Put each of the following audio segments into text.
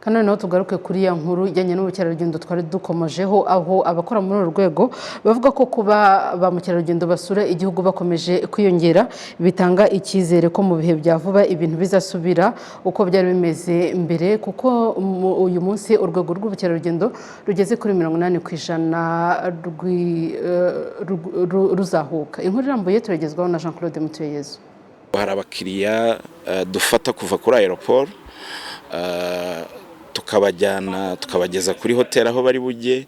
Kandi noneho tugaruke kuri ya nkuru ijyanye n'ubukerarugendo twari dukomojeho, aho abakora muri uru rwego bavuga ko kuba ba mukerarugendo basura igihugu bakomeje kwiyongera bitanga icyizere ko mu bihe bya vuba ibintu bizasubira uko byari bimeze mbere, kuko uyu munsi urwego rw'ubukerarugendo rugeze kuri 80% ruzahuka. Inkuru irambuye turagezwaho na Jean Claude Mutuyeyezu. Hari abakiriya dufata kuva kuri aéroport, tukabajyana, tukabageza kuri hoteli aho bari bujye,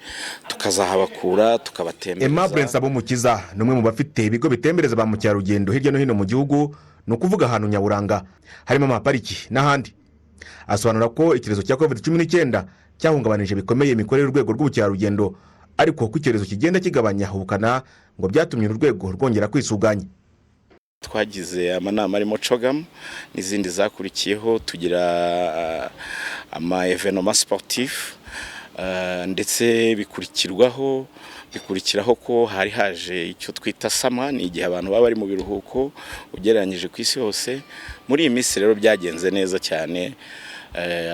tukazahabakura, tukabatembereza. Aimable Nsabumukiza ni umwe mu bafite ibigo bitembereza ba mukerarugendo hirya no hino mu gihugu, ni ukuvuga ahantu nyaburanga harimo amapariki n'ahandi. Asobanura ko icyorezo cya COVID 19 cyahungabanije bikomeye imikorere y'urwego rw'ubukerarugendo, ariko ko icyorezo kigenda kigabanya ubukana ngo byatumye uru rwego rwongera kwisuganya. Twagize amanama arimo CHOGM n'izindi zakurikiyeho, tugira ama événements sportifs, ndetse bikurikiraho ko hari haje icyo twita summer, ni igihe abantu baba bari mu biruhuko ugereranyije ku isi hose. Muri iyi minsi rero byagenze neza cyane,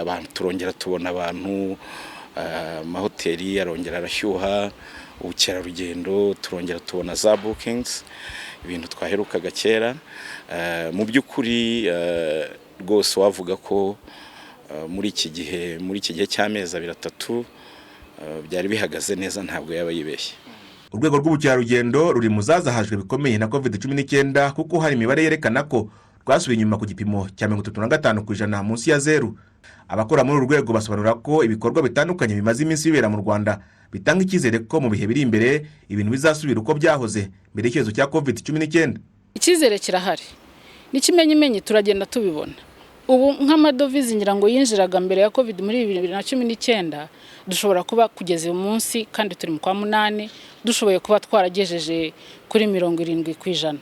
abantu turongera tubona abantu, amahoteli arongera arashyuha, ubukerarugendo turongera tubona za bookings, ibintu twaherukaga kera. Mu by'ukuri rwose wavuga ko muri iki gihe cy'amezi 2, 3 byari bihagaze neza, ntabwo yaba yibeshye. Urwego rw'ubukerarugendo ruri mu zazahajwe bikomeye na COVID 19, kuko hari imibare yerekana ko rwasubiye inyuma ku gipimo cya 35% munsi ya zeru. Abakora muri uru rwego basobanura ko ibikorwa bitandukanye bimaze iminsi bibera mu Rwanda bitanga icyizere ko mu bihe biri imbere ibintu bizasubira uko byahoze mbere y'icyorezo cya COVID 19. Icyizere kirahari, n'ikimenyimenyi turagenda tubibona. Ubu nk'amadovize ngira ngo yinjiraga mbere ya COVID muri 2019, dushobora kuba kugeza uyu munsi, kandi turi mu kwa munani, dushoboye kuba twaragejeje kuri 70%.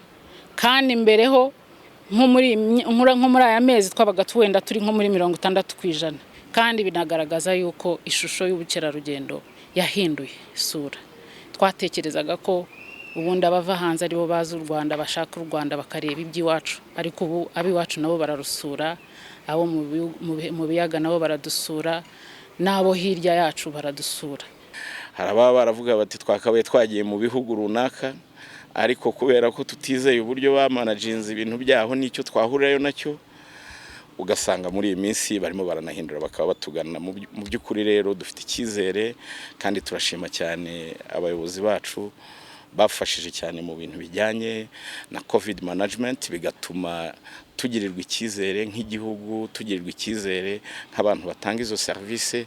Kandi mbere ho nko muri aya mezi twabaga wenda turi nko muri 60%. Kandi binagaragaza yuko ishusho y'ubukerarugendo yahinduye isura. Twatekerezaga ko ubundi abava hanze aribo bazi u Rwanda, bashaka u Rwanda, bakareba iby'iwacu, ariko ubu ab'iwacu nabo bararusura, abo mu biyaga nabo baradusura, n'abo hirya yacu baradusura. Hari ababa baravuga bati: "Twakabaye twagiye mu bihugu runaka, ariko kubera ko tutizeye uburyo bamanaginze ibintu byaho n'icyo twahurirayo nacyo", ugasanga muri iyi minsi barimo baranahindura bakaba batugana. Mu by'ukuri rero dufite icyizere kandi turashima cyane abayobozi bacu bafashije cyane mu bintu bijyanye na COVID management, bigatuma tugirirwa icyizere nk'igihugu, tugirirwa icyizere nk'abantu batanga izo serivisi.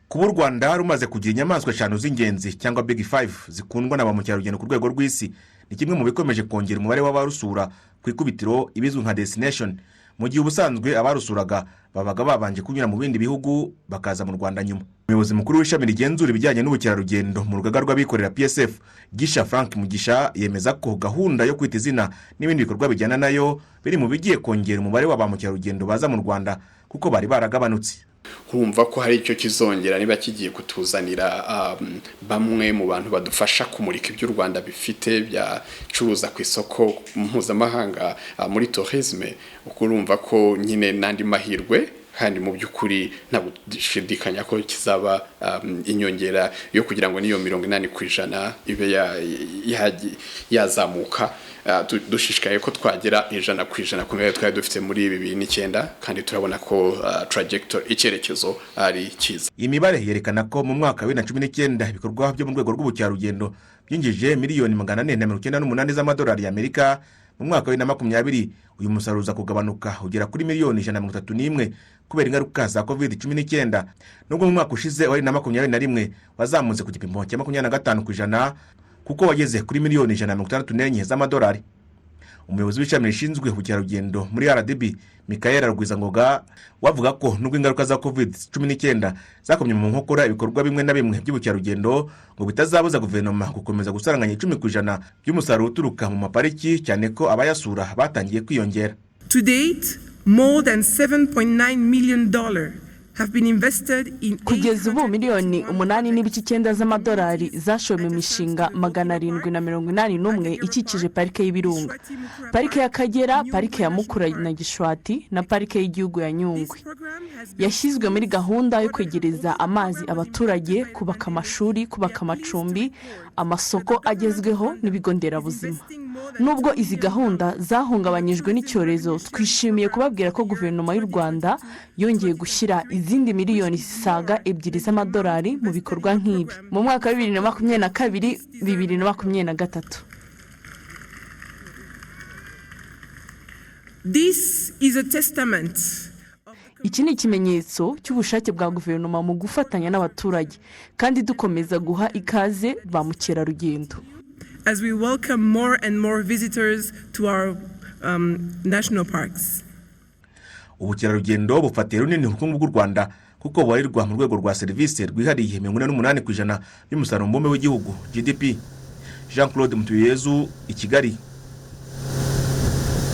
Kuba u Rwanda rumaze kugira inyamaswa eshanu z'ingenzi cyangwa Big Five zikundwa na ba mukerarugendo ku rwego rw'isi ni kimwe mu bikomeje kongera umubare w'abarusura ku ikubitiro, ibizwi nka destination, mu gihe ubusanzwe abarusuraga babaga babanje kunyura mu bindi bihugu bakaza mu Rwanda nyuma. Umuyobozi mukuru w'ishami rigenzura ibijyanye n'ubukerarugendo mu rugaga rw'abikorera, PSF, Gisha Frank Mugisha, yemeza ko gahunda yo Kwita Izina n'ibindi bikorwa bijyana nayo biri mu bigiye kongera umubare wa ba mukerarugendo baza mu Rwanda, kuko bari baragabanutse. Urumva ko hari icyo kizongera niba kigiye kutuzanira bamwe mu bantu badufasha kumurika ibyo u Rwanda bifite byacuruza ku isoko mpuzamahanga muri tourisme. Urumva ko nyine n'andi mahirwe, kandi mu by'ukuri ntabwo dushidikanya ko kizaba inyongera yo kugira ngo n'iyo 80% ibe yazamuka. Dushishikaye ko twagera 100% ku mibare twari dufite muri 2009, kandi turabona ko trajectory, icyerekezo ari cyiza. Iyi mibare yerekana ko mu mwaka wa 2019 ibikorwa byo mu rwego rw'ubukerarugendo byinjije miliyoni 498 z'amadolari y'Amerika. Mu mwaka wa 2020 uyu musaruro uza kugabanuka ugera kuri miliyoni 131 kubera ingaruka za COVID 19, nubwo mu mwaka ushize wa 2021 wazamutse ku gipimo cya 25%, kuko wageze kuri miliyoni 164 z'amadolari. Umuyobozi w'ishami rishinzwe ubukerarugendo muri RDB, Michael Rugwizangoga, wavuga ko nubwo ingaruka za COVID 19 zakomye mu nkokora ibikorwa bimwe na bimwe by'ubukerarugendo, ngo bitazabuza guverinoma gukomeza gusaranganya 10% by'umusaruro uturuka mu mapariki, cyane ko abayasura batangiye kwiyongera. To date, more than $7.9 million Have been invested in Kugeza ubu, miliyoni 8.9 z'amadolari zashowe mu mishinga 781 ikikije Parike y'Ibirunga, Parike y'Akagera, Parike ya Mukura na Gishwati na Parike y'Igihugu ya Nyungwe. Yashyizwe muri gahunda yo kwegereza amazi abaturage, kubaka amashuri, kubaka amacumbi, amasoko agezweho n'ibigo nderabuzima. Nubwo izi gahunda zahungabanyijwe n'icyorezo, twishimiye kubabwira ko Guverinoma y'u Rwanda yongeye gushyira izindi miliyoni zisaga 2 z'amadolari mu bikorwa nk'ibi mu mwaka wa 2022, 2023. This is a testament Iki ni ikimenyetso cy'ubushake bwa guverinoma mu gufatanya n'abaturage kandi dukomeza guha ikaze ba mukerarugendo. As we welcome more and more visitors to our national parks. Ubukerarugendo bufatiye runini ubukungu bw'u Rwanda, kuko bubarirwa mu rwego rwa serivisi rwihariye 48% by'umusaruro mbumbe w'igihugu, GDP. Jean Claude Mutuyezu, i Kigali.